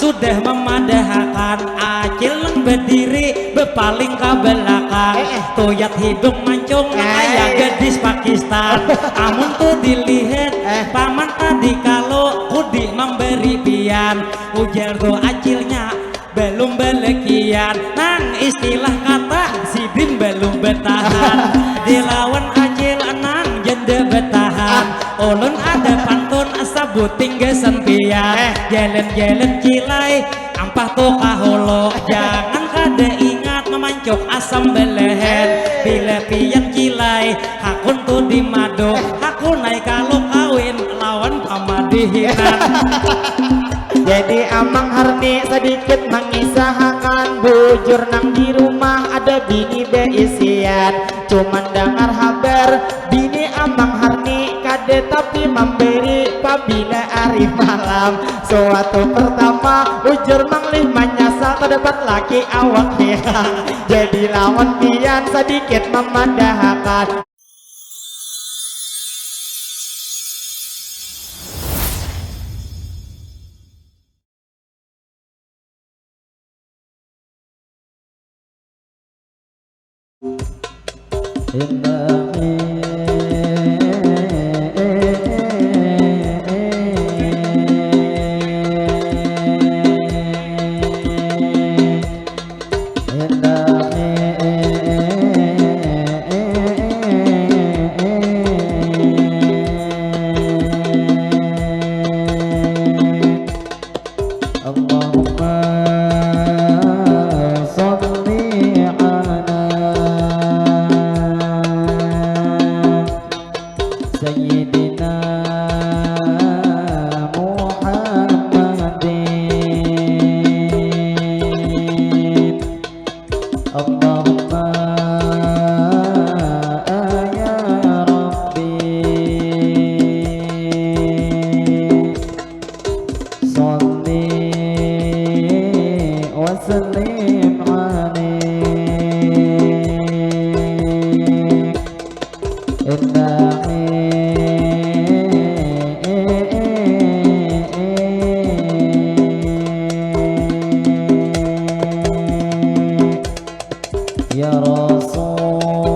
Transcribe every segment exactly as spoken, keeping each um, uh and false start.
Sudah memadahakan, Acil nang berdiri bepaling ke belakang. Eh, eh. Tuyat hidung mancung nang kaya gadis Pakistan. Amun tu dilihat, eh, paman tadi kalau kudi memberi pian. Ujar tu Acilnya belum belekian. Nang istilah kata sidin belum betahan. Dilawan Acil nang janda betahan. Ulun ada pantun sabuting gasan pian. Eh. Jalan-jalan Cilai, ampah tu kahulu. Jangan kada ingat memancuk asam belahan. Eh. Bila pian Cilai, hakun tu di madu. Eh. Hakun ai kalu kawin lawan pamadihinan. Jadi Amang Harni sedikit mengisahakan, bujur nang di rumah ada bini beisian. Cuman dangar habar bini Amang Harni kada tapi memberi pabila ari malam. Suatu pertama ujar Mang Lih menyasal terdapat laki awak hilang. Jadi lawan pian sedikit memadahakan. اللهم صل على سيدنا محمد. اللهم يا ربي صل وسلم عليه. يا رسول،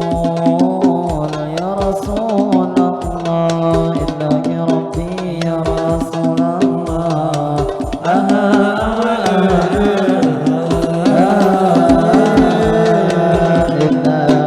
يا رسول الله، إلهي ربي يا رسول الله. آه، آه، آه، آه، إلهي.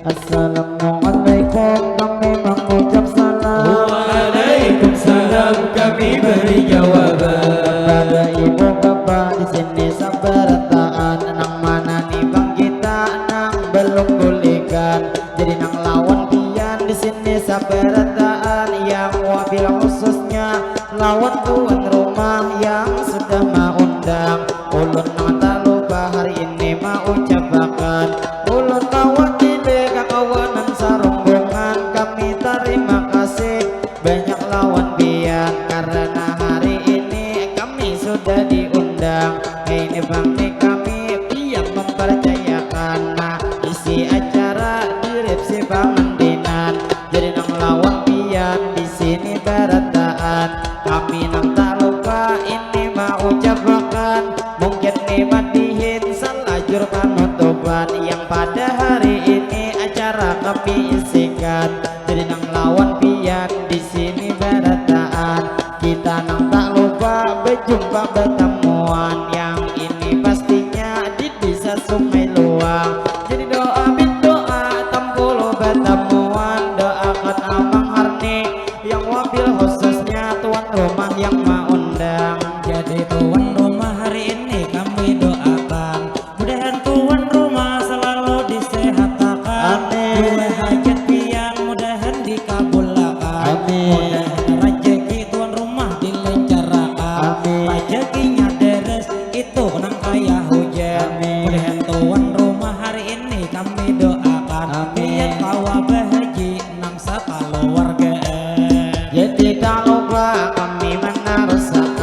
Assalamualaikum, kami mengucap salam. Waalaikumsalam, kami beri jawaban. Kepada ibu bapa di sini sabarataan, nang mana ni bang kita nang belum bulikan. Jadi nang lawan pian di sini sabarataan, yang wabil khususnya lawan tuan rumah yang sudah maundang. Ulun nang talupa hari ini maucapakan, ulun mawakili kakawanan sarumbungan, kami tarima kasih banyak lawan pian karena hari ini kami sudah diundang. Ini bang ni kami pian mempercayakan, nah, isi acara dirip si pangandinan. Jadi nang lawan pian di sini barataan, kami nang talupa ini maucapakan, mungkin ni madihin salajur panutupan yang pada hari ini acara kami isikan. Jadi nang lawan pian di sini barataan, kita nang talupa bejumpa betamuan yang ini pastinya di Desa Sungai Luang. Jadi doa bin doa tampulu betamuan, doakan Amang Harni yang wabil khususnya tuan rumah yang maundang. Jadi tuan rumah hari ini kami doakan, mudahan tuan rumah selalu disehatakan. Amin. Dua hajat pian mudahan dikabulakan. Amin. Mudahan rajaki tuan rumah dilancarakan. Amin. Rajakinya deres itu nang kaya hujan. Amin. Mudahan tuan rumah hari ini kami doakan. Amin. Pian kawa bahaji nang sakaluarga. Jadi tak lupa kami meneruskan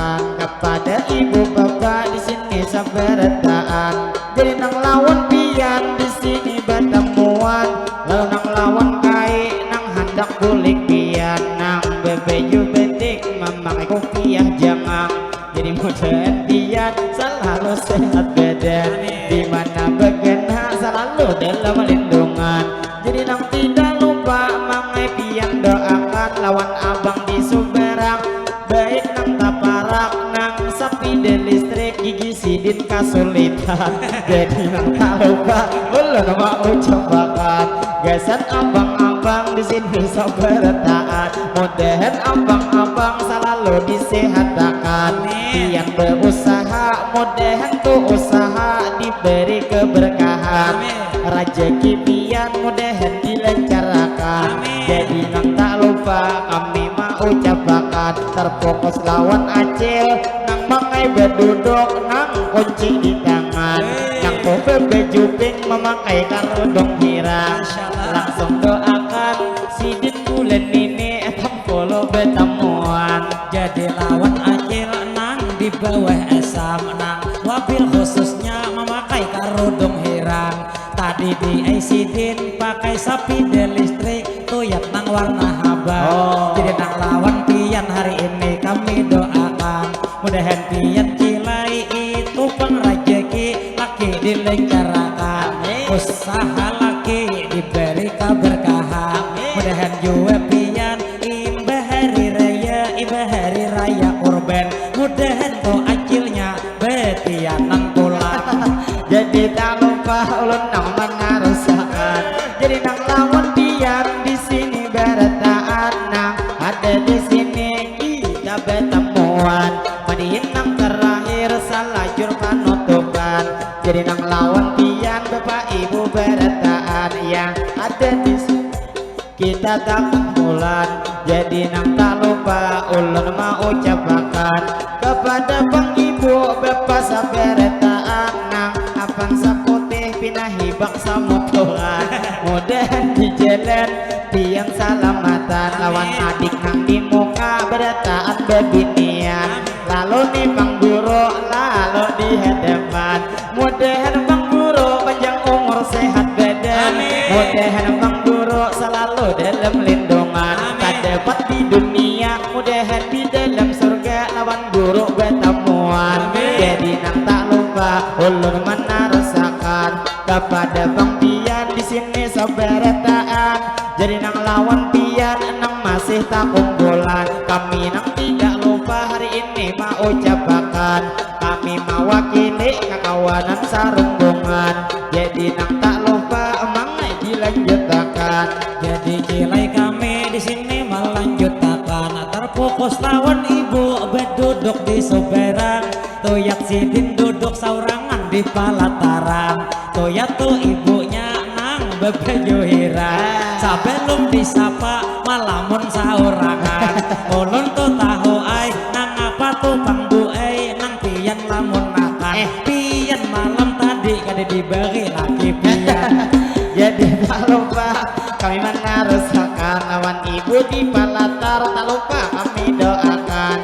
ibu bapa di sini sabarataan. Jadi nang lawan pian di sini batamuan, lalu nang lawan kai nang handak bulik pian, nang babaju batik mamakai kupiah jangang. Jadi mudahan pian salalu sehat badan, di mana bagana salalu dalam lindungan. Jadi nang tidak lupa mangai pian doakan lawan abang di subarang, baik nang taparak nang sapida listrik gigi sidin kasulitan. Jadi nang tak lupa ulun mau ucapakan gasan abang-abang di sini sabarataan. Mudahan abang-abang salalu disehatakan. Amin. Pian berusaha, mudahan tu usaha diberi keberkahan. Amin. Rajaki pian mudahan dilancarakan. Amin. Jadi nang tak lupa kami mau ucapakan, terfokus lawan acil nang mangai baduduk nang kunci di tangan. Hei. Nang babaju pink mamakai karudung hirang. Masya Allah. Langsung doakan sidin bulan ini tampulu batamuan. Jadi lawan acil nang di bawah asam nang wabil khususnya mamakai karudung hirang. Tadi di ai sidin pakai sapida listrik tuyat nang warna habang. Oh. Jadi nang lawan pian hari ini kami doakan, mudahan pian cilai itu pang rajaki laki dilancarakan. Amin. Usaha laki diberi keberkahan. Amin. Mudahan jua pian imbah hari raya, imbah hari raya kurban, mudahan tu acilnya batianan pulang. Jadi tak lupa ulun nang manarusakan. Jadi nang lawan pian di sini barataan, nang ada di sini kita batamuan. Madihin nang terakhir salajur panutupan. Jadi nang lawan pian bapak ibu barataan yang ada di sini kita takumpulan. Jadi nang tak lupa ulun mau ucapakan kepada pang ibu bapa sabarataan nang apan saputih pina hibak samutuhan. Mudahan di jalan pian salamatan lawan adik nang di muka barataan babinian. Lalu ni pang guru lalu di hadapan. Mudahan pang guru panjang umur sehat badan. Amin. Mudahan pang guru salalu dalam lindungan. Amin. Tadapat di dunia, mudahan di dalam surga lawan guru batamuan. Amin. Jadi nang tak lupa ulun manarusakan kapada pang pian di sini sabarataan. Jadi nang lawan pian nang masih takumpulan, kami nang tidak lupa hari ini maucapakan. Kami mawakili kakawanan sarumbungan, jadi nang tak lupa mangai dilanjutakan. Jadi cilai kami di sini malanjutakan, terfokus lawan ibu baduduk di subarang, tuyat sidin duduk saurangan di palataran, tuyat tu ibunya nang babaju hirang. Sabalum disapa malamun saurangan, ulun tu tahu ai nangapa tu pang bu ai nang pian lamun makan. Eh. Pian malam tadi kada dibari laki pian. Jadi tak lupa kami manarusakan lawan ibu di palatar, tak lupa kami doakan.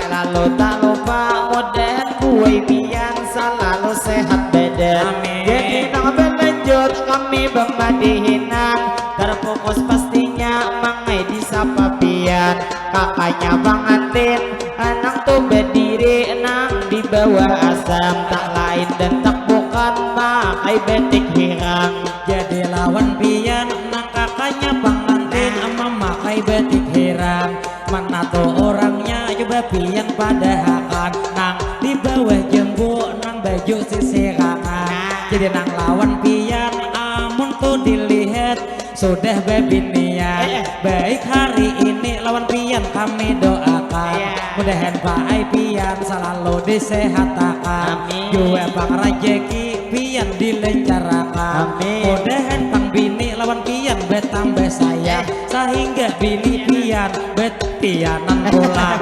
Lalu tak lupa mudahan buai pian salalu sehat badan. Amin. Jadi nang balanjut kami bamadihinan, terfokus pastinya mangai disapa pian. Kakanya pangantin nang tu badiri nang di bawah asam, tak lain dan tak bukan makai batik hirang. Jadi lawan pian nang kakanya pangantin mamakai batik hirang. Mana tu urangnya, cuba pian padahakan. Nang di bawah jambu nang baju sisirangan. Jadi nang lawan pian amun tu dilihat sudah babinian. Eh, eh. Baik hari ini lawan pian kami doakan. Iya. Mudahan paai pian salalu disehatakan. Amin. Jua pang rajaki pian dilancarakan. Amin. Mudahan pang bini lawan pian batambah sayang. Eh. Sahingga bini pian batianan pulang.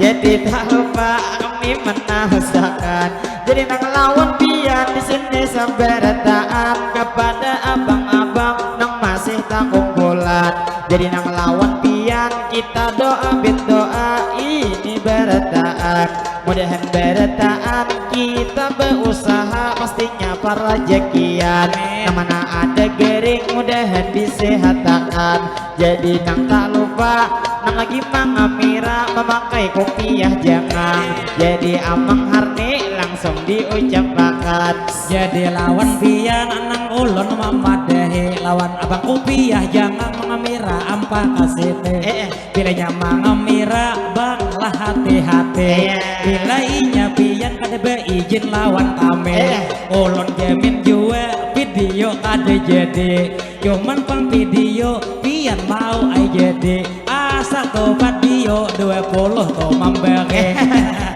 Jadi tak lupa kami manahusakan. Jadi nang lawan pian di sini sabarataan kapada abang-abang nang masih takumpulan. Jadi nang lawan pian kita doa bin doa ini barataan. Mudahan barataan kita bausaha, pastinya parajakian. Nang mana ada garing, mudahan disehatakan. Jadi nang tak lupa, nang lagi mangamira, mamakai kupiah jangang. Jadi Amang Harni langsung diucapakan. Jadi lawan pian nang ulun mamadahi, lawan abang kupiah jangang mangamira ampa ka siti. Eh, eh. Bilanya mangamira bang lah hati-hati. Iya. Bila inya pian kada beizin lawan kami, iya, ulun jamin jua video kada jadi. Cuman pang video pian mau ai jadi. Asa tu video dua puluh tu mambari.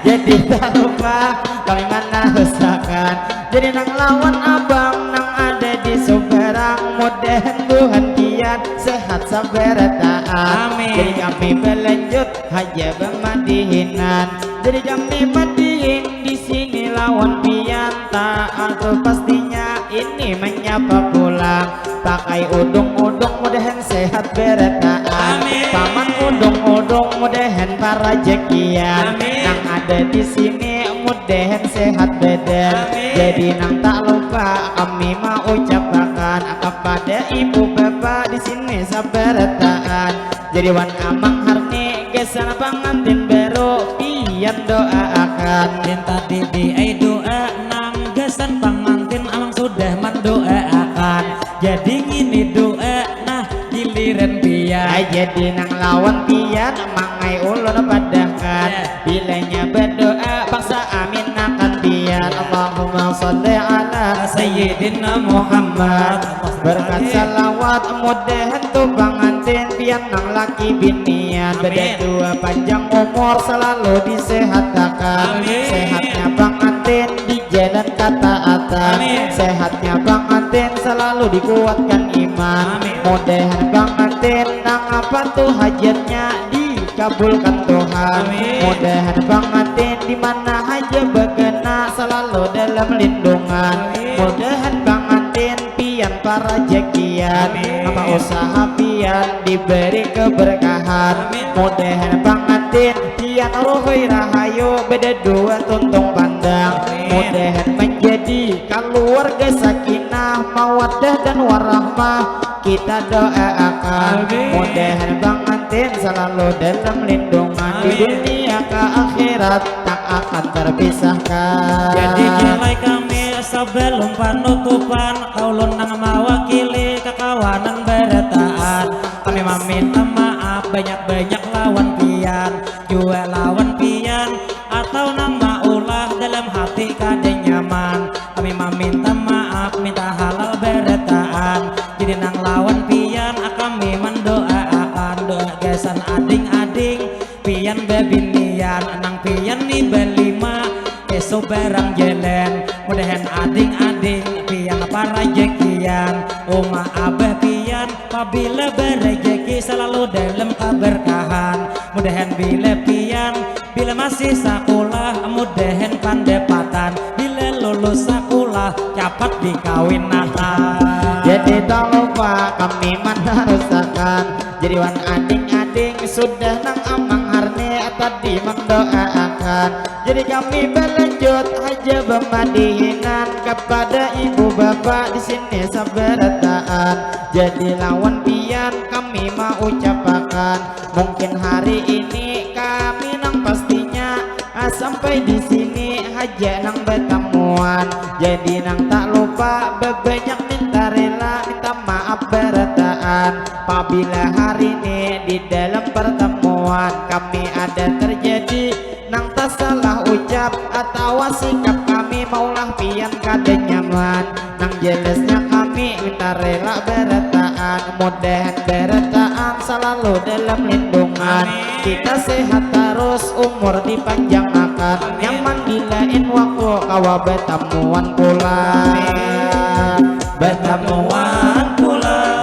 Jadi tak lupa kami manarusakan. Jadi nang lawan abang nang ada di subarang, mudahan buhan pian sehat sabarataan. Amin. Jadi kami balanjut haja bamadihinan. Jadi kami madihin di sini lawan pian, taat tu pastinya ini menyapa pulang. Pakai udung-udung mudahan sehat barataan. Amin. Paman udung-udung mudahan parajakian. Amin. Nang ada di sini mudahan sehat badan. Amin. Jadi nang tak lupa kami maucapakan kepada ibu bapa di sini sabarataan. Jadi wan Amang Harni gasan pangantin baru pian doaakan. Yang tadi di ai doa nang gasan pangantin Amang sudah mandoaakan. Jadi ngini doa nah giliran pian. Ay, jadi nang lawan pian mangai ulun padahkan. Ya. Bilanya berdoa paksa amin akan pian. Ya. Allahumma salli ala Sayyidina Muhammad. Berkat salawat mudahan tu pangantin pian nang laki binian. Amin. Berdua panjang umur selalu disehatakan. Amin. Sehatnya pangantin di jalan kataatan. Amin. Sehatnya pangantin selalu dikuatkan iman. Amin. Mudahan pangantin nang apa tu hajatnya dikabulkan Tuhan. Amin. Mudahan pangantin di mana haja bagana selalu dalam lindungan. Amin. Mudahan pangantin pian parajakian. Amin. Apa usaha pian diberi keberkahan. Amin. Mudahan pangantin pian ruhui rahayu beda dua tuntung pandang. Amin. Mudahan menjadi keluarga sakinah mawaddah dan warahmah kita doaakan. Amin. Mudahan pangantin selalu dalam lindungan di, amin, dunia ke akhirat tak akan terpisahkan. Jadi nilai kami sebelum penutupan, ulun nang mewakili kakawanan barataan. Kami meminta maaf banyak-banyak lawan pian, jua lawan pian atau nang maulah dalam hati kada nyaman. Kami meminta maaf, minta halal barataan. Jadi nang lawan pian kami mendoaakan doa gasan ading-ading. Pian babinian, nang pian ni balima, esok barang jalan. Mudahan ading-ading pian parajakian, uma abah pian pabila barajaki selalu dalam keberkahan. Mudahan bila pian bila masih sakulah mudahan pandapatan, bila lulus sakulah capat dikawinakan. Jadi tak lupa kami manarusakan. Jadi wan ading-ading sudah nang Amang Harni tadi mendoaakan. Jadi kami berlanjut haja bamadihinan kepada ibu bapa di sini sabarataan. Jadi lawan pian kami maucapakan, mungkin hari ini kami nang pastinya ah, sampai di sini haja nang batamuan. Jadi nang tak lupa babanyak minta rela, minta maaf barataan. Pabila hari ini di dalam pertemuan kami ada terjadi nang tasalah ucap atawa sikap kami maulah pian kada nyaman. Nang jelasnya kami minta rela barataan, mudahan barataan selalu dalam lindungan. Amin. Kita sehat terus, umur dipanjangakan. Amin. Nyaman di lain waktu kawa batamuan pulang. Amin. Batamuan pulang.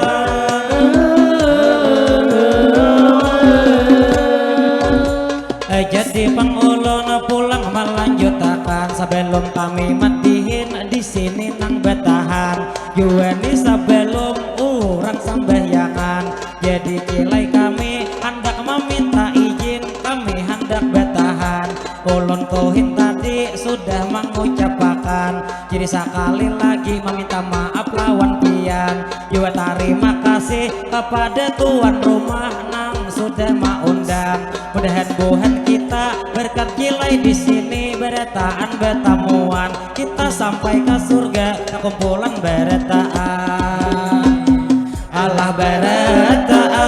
Eh, jadi pang ulun pulang melanjutakan, sebelum kami madihin di sini nang batahan. Jua ni sebelum urang sambahyangan, jadi kilai kami handak meminta izin, kami handak batahan. Ulun Tuhin tadi sudah mengucapakan, jadi sekali lagi meminta maaf lawan pian. Jua terima kasih kepada tuan rumah nang sudah maundang. Mudahan buhan kita berkat kilai di sini berataan betamuan. Kita sampai ke surga, kumpulan berataan. Alah berataan.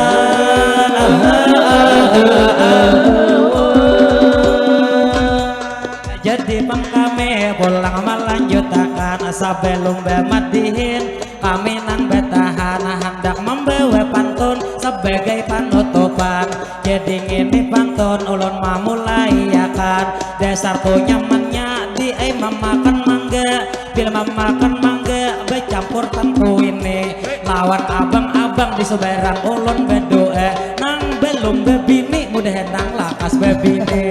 Jadi pang kami pulang melanjutakan, sebelum bamadihin kami nang batahan handak membawa pantun sebagai panutupan. Jadi ngini pantun ulun mamulaiakan. Dasar tu nyamannya di ai mamakan mangga. Bila mamakan mangga bacampur tangku ini lawan abang-abang di subarang ulun berdoa nang belum bebini mudahan nang lakas bebini.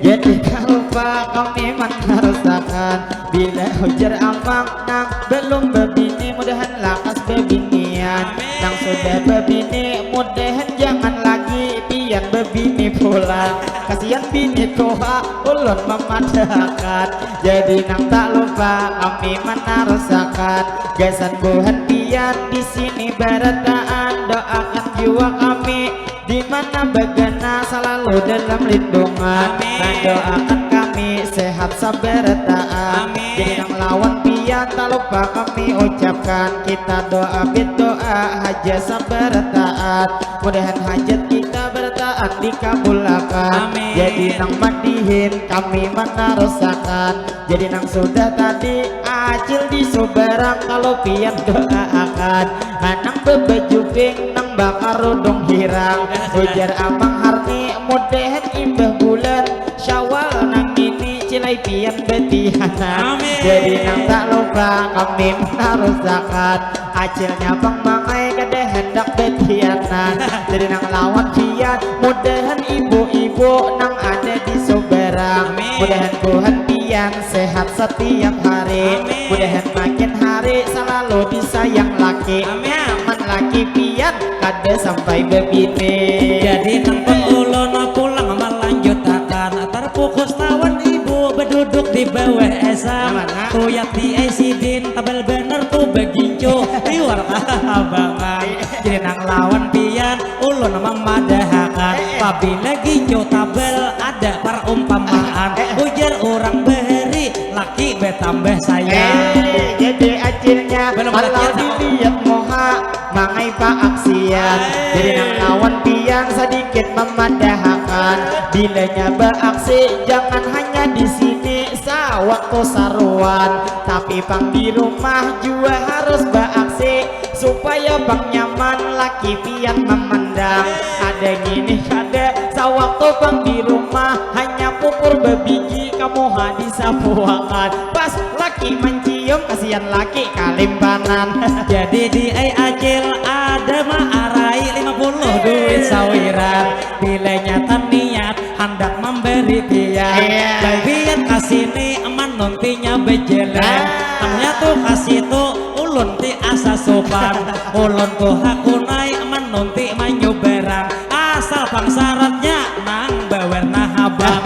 Jadi tak lupa kami menerusakan bila ujar abang nang belum bebini mudahan lakas bebinian. Nang sudah bebini mudahan jangan lagi pian bebini pulang. Kasihan bini tuha ulun memadahakan. Jadi nang tak lupa kami menarusakan gasan buhan pian di sini barataan doakan jua kami di mana bagana selalu dalam lindungan. Mendoakan kami sehat sabarataan. Jadi nang lawan pian tak lupa kami ucapkan kita doa berdoa haja sabarataan. Mudahan hajat kita barataan dikabulakan. Jadi nang mandihin kami menarusakan. Jadi nang sudah tadi acil di subarang kalau pian doa akan manang bebaju pink nang bakarudung hirang. Ujar amang Harni mudahan imbah bulan Syawal nang ini cilai pian betihanan. Jadi nang tak lupa kami menarusakan. Acilnya pang mangai kada hendak betianan. Jadi nang lawan pian mudahan ibu-ibu nang ada di subarang. Mudahan buhan pian sehat setiap hari. Mudahan makin hari selalu disayang laki. Nyaman laki pian kada sampai bebini. Jadi nang ulun pulang melanjutakan terpukus lawan ibu beduduk di bawah esam. Tuyat di ai sidin tabal bener tu begincu liwar kahabangan. Jadi nang lawan pian ulun mamadahakan pabila gincu tabal ada parumpamaan ujar urang bahari laki betambah sayang. Jadi acilnya kalau dilihat muha mangai paaksian. Jadi nang lawan pian sadikit mamadahakan bilanya baaksi jangan hanya di sini sawaktu saruan tapi pang di rumah jua harus baaksi supaya pang nyaman laki pian memandang. Ada ngini kada sawaktu pang di rumah hanya pupur bebiji kamuha disapuakan pas laki mancium kasihan laki kalimpanan. Jadi di ai acil ada maarai lima puluh duit sawiran. Bila nyata niat handak memberi pian bagian kasini menuntinya bejalan. Tangnya tu kasitu ulun ti asa sopan ulun tu hakunai menunti manyubarang asal pang syaratnya nang bawarna habang.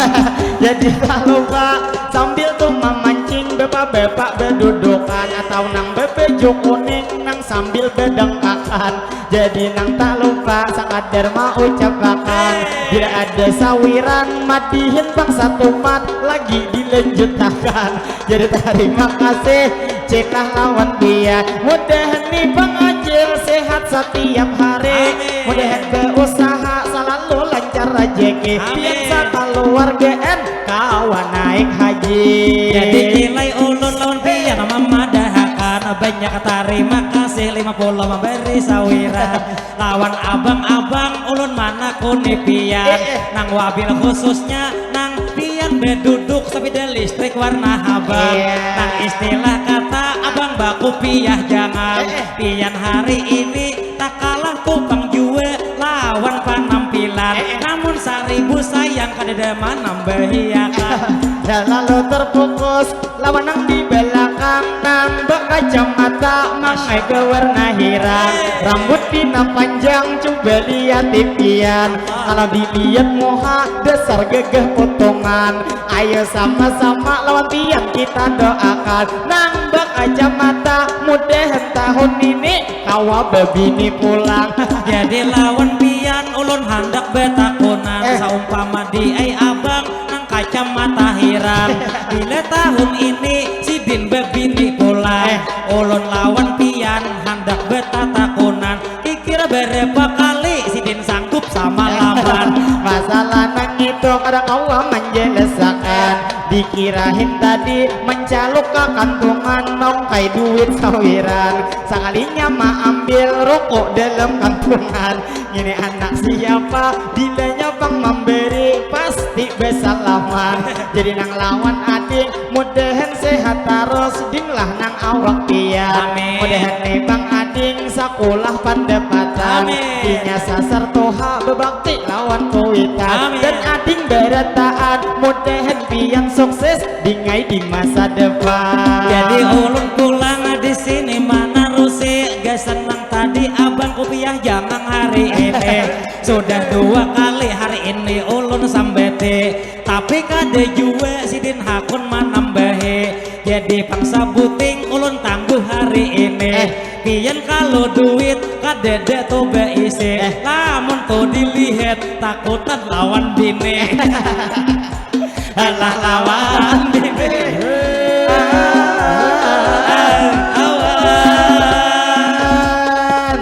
Jadi tak lupa sambil tu mamancing bapak-bapak bedudukan atau nang bebaju kuning nang sambil bedengkakan. Jadi nang tak lupa sakadar maucapakan bila ada sawiran madihin pang satumat lagi dilanjutakan. Jadi tarima kasih Cinah lawan Bian. Mudahan ni pang acil sehat satiap hari. Mudahan beusaha salalu lancar rajeki. Pian sakaluargaan kawa naik haji. Jadi nilai ulun lawan pian mamadahakan banyak tarima kasih lima puluh memberi sawiran. Lawan abang-abang ulun manakuni pian nang wabil khususnya nang pian beduduk sapida listrik warna habang. Nang istilah kata abang bakupiah jangan. Pian hari ini tak kalah kupang jua lawan panampilan. Namun saribu sayang kadada manambahiakan. Dah lalu terfokus lawan nang di belakang nang bekaca Kacamata mangai bewarna hiran, rambut pina panjang, coba lihat pian. Kalau dilihat muha, dasar gagah potongan. Ayo sama-sama lawan pian kita doakan. Nang bakacamata, mudahan tahun ini kawa babini pulang. Jadi lawan pian ulun handak betakunan. Eh. Saumpama di ai abang nang kacamata hiran. Bila tahun ini sidin babini pulang. Eh. Ulun lawan pian handak betatakunan. Kikira berapa kali sidin sanggup sama lawan. Masalah nang itu kada kawa menjelasakan. Dikirahin tadi mencaluk ke kantungan, nongkai duit sawiran. Sakalinya maambil rokok dalam kantungan. Ini anak siapa? Bilanya pang memberi, pasti besalaman. Jadi nang lawan ading, mudahan sehat terus. Dinglah nang awak pian. Amin. Mudahan nih bang ading sakulah pandapatan. Amin. Inya sasar toha bebakti lawan kuitan. Amin. Dan ading berataan, mudahan pian sukses dingai di masa depan. Jadi ulun pulang di sini manarusi gasan nang tadi abang kupiah jangang hari ini. Sudah dua kali hari ini ulun sambeti, tapi kada jua sidin hakun manambahi. Jadi pang sabuting ulun tangguh hari ini. Eh. Pian kalau duit kadada tu baisi. Eh. Lamun tu dilihat takutan lawan bini. Alah lawan bini. Awan.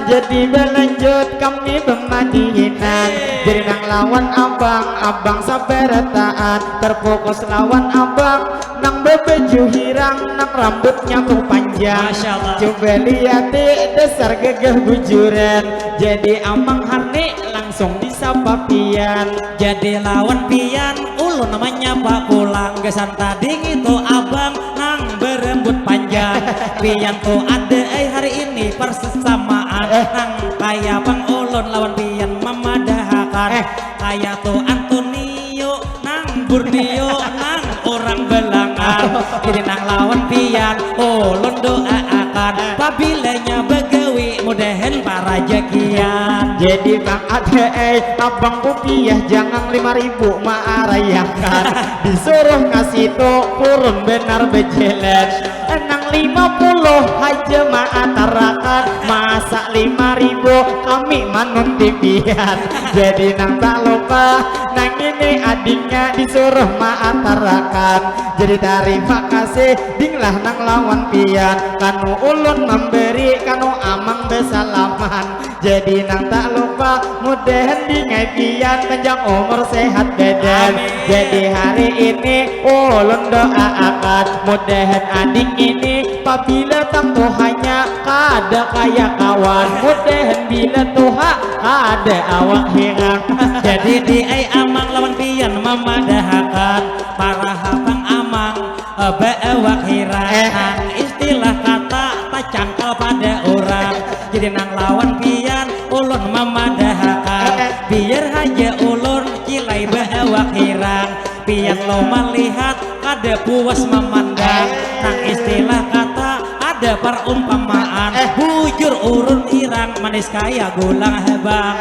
Jadi balanjut kami bemadihinan. Jadi nang lawan abang, abang sabarataan. Terfokus lawan abang, nang babaju hirang, nang rambutnya tuh panjang. Masya Allah. Coba liati dasar gagah bujuran. Jadi amang Harni langsung disapa pian. Jadi lawan pian ulun manyapa pulang gasan tadi ngitu abang nang berambut panjang. Pian tuh ada ai hari ini persamaan. Eh. Nang kaya pang ulun lawan pian mamadahakan. Eh. Kaya tuh Antonio nang Borneo nang orang Belangan. Jadi nang lawan pian ulun doaakan. Pabilanya bagawi mudahan parajakian. Jadi bang ada eh abang kupiah jangan lima ribu maarayakan. Disuruh kasih tu purun benar bejelas. Nang lima puluh haja maatarakan. Masa lima ribu kami manunti pian. Jadi nang tak lupa nang ini adingnya disuruh maatarakan. Jadi tarima kasih dinglah nang lawan pian. Kanu ulun memberi kanu amang besalaman. Jadi nang tak lupa mudahan dingai pian panjang umur sehat badan. Amin. Jadi hari ini ulun doaakan mudahan ading ini pabila tang tuhanya kada kaya kawan mudahan bila tuha kada awak hirang. Jadi di ai amang lawan pian mamadahakan para habang amang eh, baawak hirang. Eh. Nang istilah kata tacangkal pada urang. Jadi nang lawan pian ulun mamadahakan. Eh. Biar haja ulun cilai baawak hirang. Pian lo malihat kada puas mamandang. Eh. Nang istilah kata ada parumpamaan. Eh. Bujur urun hirang manis kaya gula habang.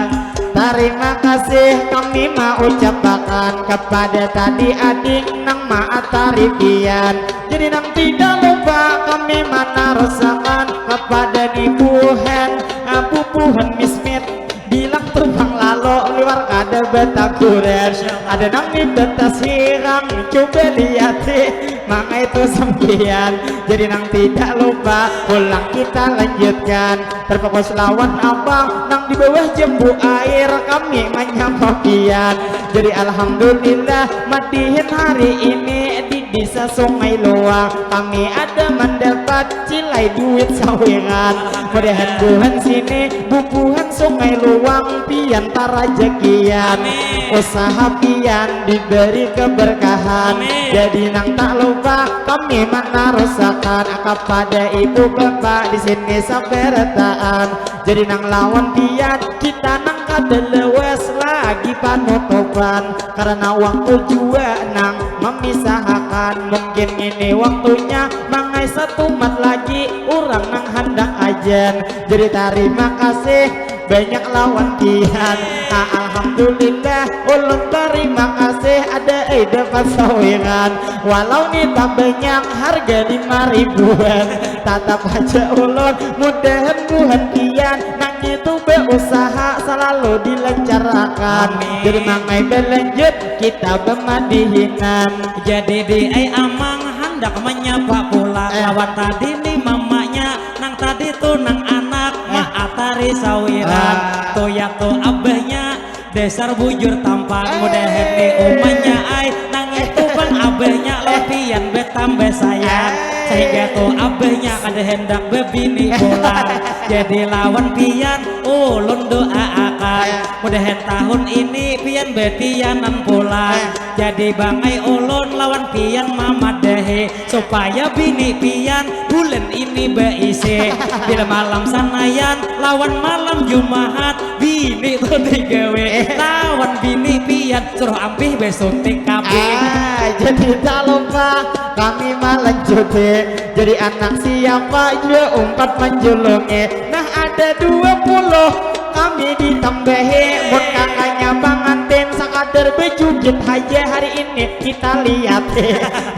Tarima kasih kami maucapakan kepada tadi ading nang maatari pian. Jadi nang tidak lupa kami manarusakan kepada ni buhan, ah, bubuhan mismit. Bilang tu pang lalo liwar kada bataburan. Ada nang ni betas hirang, coba liati mangai tu sampian. Jadi nang tidak lupa pulang kita lanjutkan. Terfokus lawan abang nang di bawah jambu air kami manyapa pian. Jadi alhamdulillah madihin hari ini di desa Sungai Luang kami ada mendapat cilai duit sawiran. Mudahan buhan sini bubuhan Sungai Luang pian tarajakian. Amin. Usaha pian diberi keberkahan. Amin. Jadi nang tak lupa Kami manarusakan kapada ibu bapa di sini sabarataan. Jadi nang lawan pian kita nang kada lawas lagi panutupan, karena waktu jua nang memisahakan. Mungkin ini waktunya mangai satumat lagi urang nang handak ajan. Jadi tarima kasih banyak lawan pian. Ah, alhamdulillah, ulun tarima kasih ada ai dapat sawiran. Walau ni tak banyak, harga lima ribuan, tatap haja ulun mudahan buhan pian nang itu beusaha selalu dilancarkan. Amin. Jadi mangai balanjut kita bemadihinan. Jadi di ai amang handak menyapa pula. Eh. Lawan tadi ni mamanya, nang tadi tu nang anak, eh, ma atari sawiran. Ah. Tu ya tu abahnya, dasar bujur tampan. Eh. Mudahan ni umanya ai, nang itu bang abahnya, eh, lapian betambah sayang. Eh. Sehingga tu abahnya kada hendak bebini pulang. Jadi lawan pian ulun doa akan. Eh. Mudahan tahun ini pian betianan pulang. Eh. Jadi bangai ulun lawan pian mamadahi supaya bini pian bulan ini beisi. Bila malam Sanayan lawan malam Jumahat, bini tu digawe. Eh. Lawan bini pian suruh ampih besuntik kambing. Ah, jadi tak lupa kami malanjuti. Jadi anak siapa jua umpat manjulungi. Nah, ada dua puluh kami ditambahi. Mun kakaknya pangantin sakadar bejugit haja hari ini, kita lihat.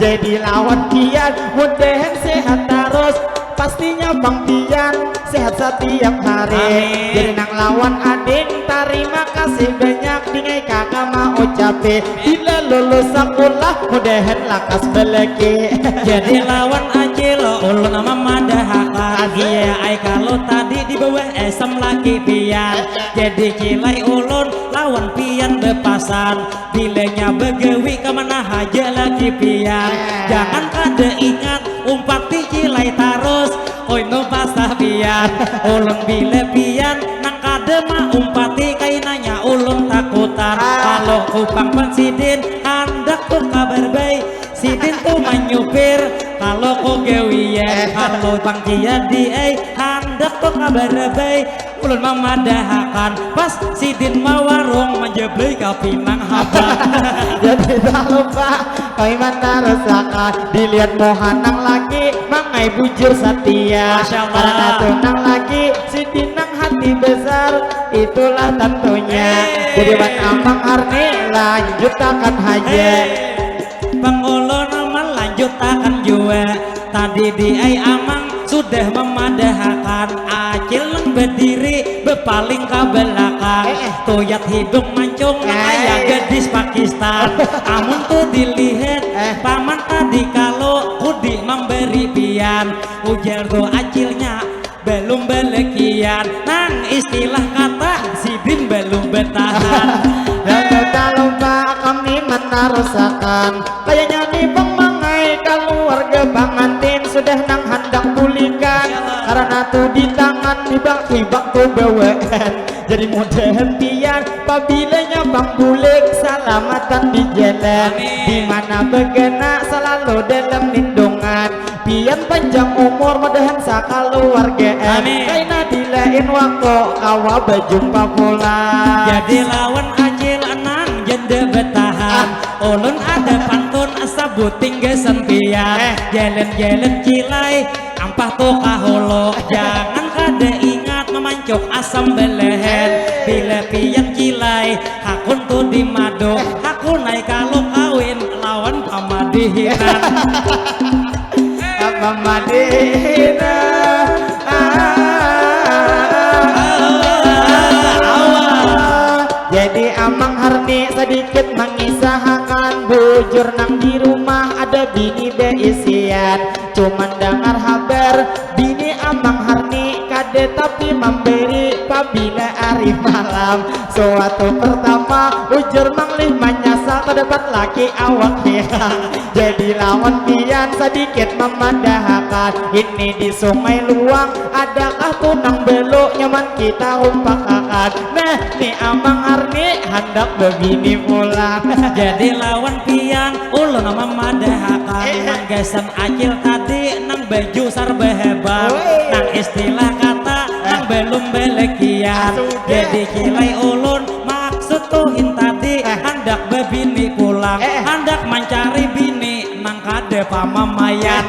Jadi lawan pian mudahan sehat tarus. Pastinya bang pian sehat satiap hari. Amin. Jadi nang lawan ading tarima kasih banyak dingai kakak maucapi. Bila lulus sakulah mudahan lakas balaki. Jadi lawan acil ulun mamadahakan. Asik. Iya ai kalu tadi di bawah esem laki pian. Jadi kilai ulun lawan pian bepasan. Bilanya bagawi kemana haja laki pian. Eh. Jangan kada ingat umpati kilai tarus. Oi nu pasah pian. Ulun bila pian nang kada maumpati kainanya ulun takutan. Ah. Kalau kupang pan sidin handak tu kabar baik. Sidin tu manyupir kalau ko gawian. Eh. Kalau bang kian di ai handak tu kabar baik. Ulun mamadahakan pas sidin mawarung manjablai ka pinang habang. Jadi tak lupa kami manarusakan dilihat muha nang laki mangai bujur satia. Masya Allah. Karena tu nang laki sidin nang hati besar itulah tentunya. Eh. Jadi wan amang Harni lanjutakan haja. Eh. Pang ulun malanjutakan jua. Tadi di ai amang sudah mamadahakan acil nang badiri bepaling ka balakang. Eh, eh. Tuyat hidung mancung nang kaya gadis Pakistan. Amun tu dilihat, eh, paman tadi kalu kudi mambari pian. Ujar tu acilnya, balum balakian, nang istilah kata sidin balum batahan. Dan tak lupa kami manarusakan. Kayaknya ni pamamangai kaluarga pangantin sudah nang handak bulikan. Karena tu di tangan hibak-hibak tu bawaan. Jadi mudahan pian pabilanya pang bulik salamatan di jalan. Amin. Di mana bagana selalu dalam lindungan. Pian panjang umur mudahan sakaluargaan. Amin. Kaina di lain waktu kawa bajumpa pulang. Jadi lawan acil nang janda batahan. Ah. Ulun ada pantun sabuting gasan pian. Eh. Jalan-jalan kilai ampah tu kahulu. Jangan kada ingat mamancuk asam balahan. Eh. Bila pian kilai hakun tu di madu. Eh. Hakun ai kalu kawin lawan pamadihinan. Pamadihinan. Ah. Jadi amang Harni sadikit mangisahakan bujur nang di rumah ada bini baisian. Cuman dangar habar bini amang Harni kada tapi mambari pabila ari malam. Suatu pertama, ujar Mang Lih manyasal tadapat laki awak hirang. Jadi lawan pian sadikit mamadahakan, ini di Sungai Luang adakah tu nang balu nyaman kita rumpakakan. Nah, ni Amang Arni handak babini pulang. Jadi lawan pian ulun mamadahakan. Nang gasan acil tadi nang baju sarba hebat. Nang istilah kata nang belum belekian. Jadi kilai ulun maksud tuhin tadi handak bebini pulang, handak mancari bini nang kada pamamayan.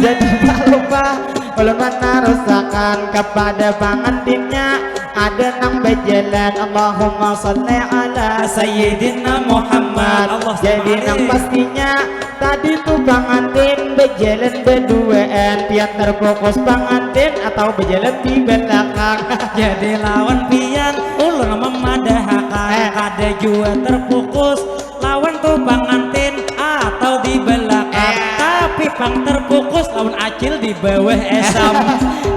Jadi tak lupa ulun manarusakan kepada pangantinnya. Ada nang bejalan Allahumma salli ala sayyidina Muhammad. Jadi nang pastinya tadi tu pangantin bejalan beduaan, pian terfokus pangantin atau bejalan di belakang. Jadi lawan pian ulun memadahakan kada jua terfokus lawan tu pangantin atau di belakang, tapi pang terfokus lawan acil di bawah esam.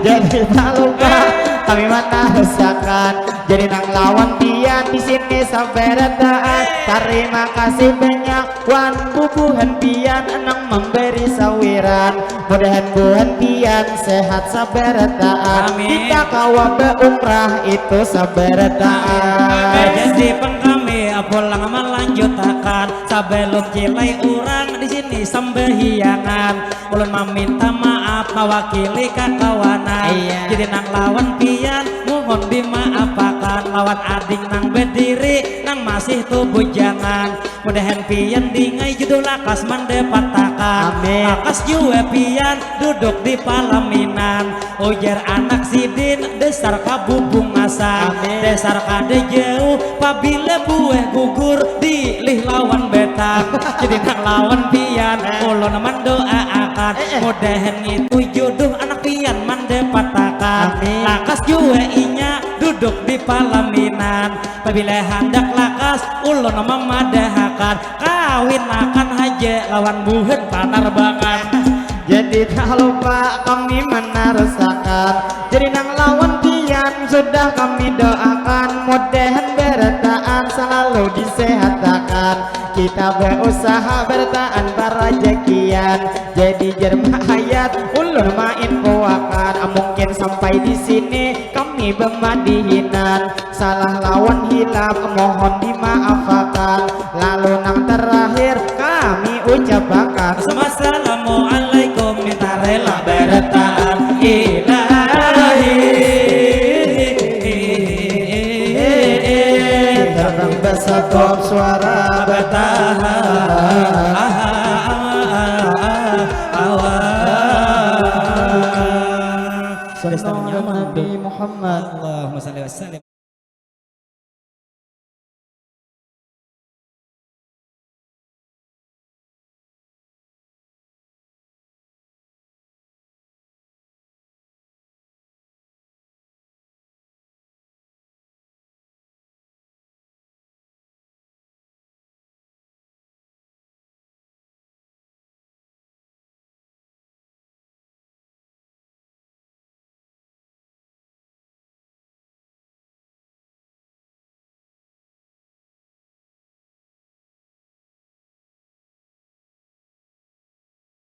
Jadi tak lupa kami matarusakan. Jadi nang lawan pian di sini sabarataan. Terima kasih banyak wan bubuhan pian nang memberi sawiran. Mudahan buhan pian sehat sabarataan. Kita kawa beumrah itu sabarataan. Jadi pang kami pulang melanjutakan. Sebelum kilai urang di sini sembahiangan. Ulun meminta maaf mewakili kakawanan. Jadi nang lawan pian mohon dimaafakan. Lawan ading nang bediri nang masih tu bujangan. Mudahan pian dingai jodoh lakas mandapatakan. Lakas jua pian duduk di palaminan. Ujar anak sidin dasar kabubungasan. Dasar kada jauh pabila buah gugur diilih lawan batang. Jadi nang lawan pian ulun mandoaakan. Mudahan ngitu jodoh anak pian mandapatakan. Lakas jua inya duduk di palaminan. Pabila handak lakas ulun mamadahakan. Kawinakan haja lawan buhan panarbangan. Jadi tak lupa kami manarusakan. Jadi nang lawan pian sudah kami doakan. Mudahan barataan selalu disehatakan. Kita berusaha barataan parajakian. Jadi jar Mak Hayat ulun mainfoakan. Mungkin sampai di sini kami bemadihinan. Salah lawan hilap mohon dimaafakan. Lalu nang terakhir kami ucapakan. Assalamualaikum minta rela barataan ilahi. Terang basakop suara batahan. Sudah setengah nyaman. Nabi Muhammad. Allahumma salli wa sallim.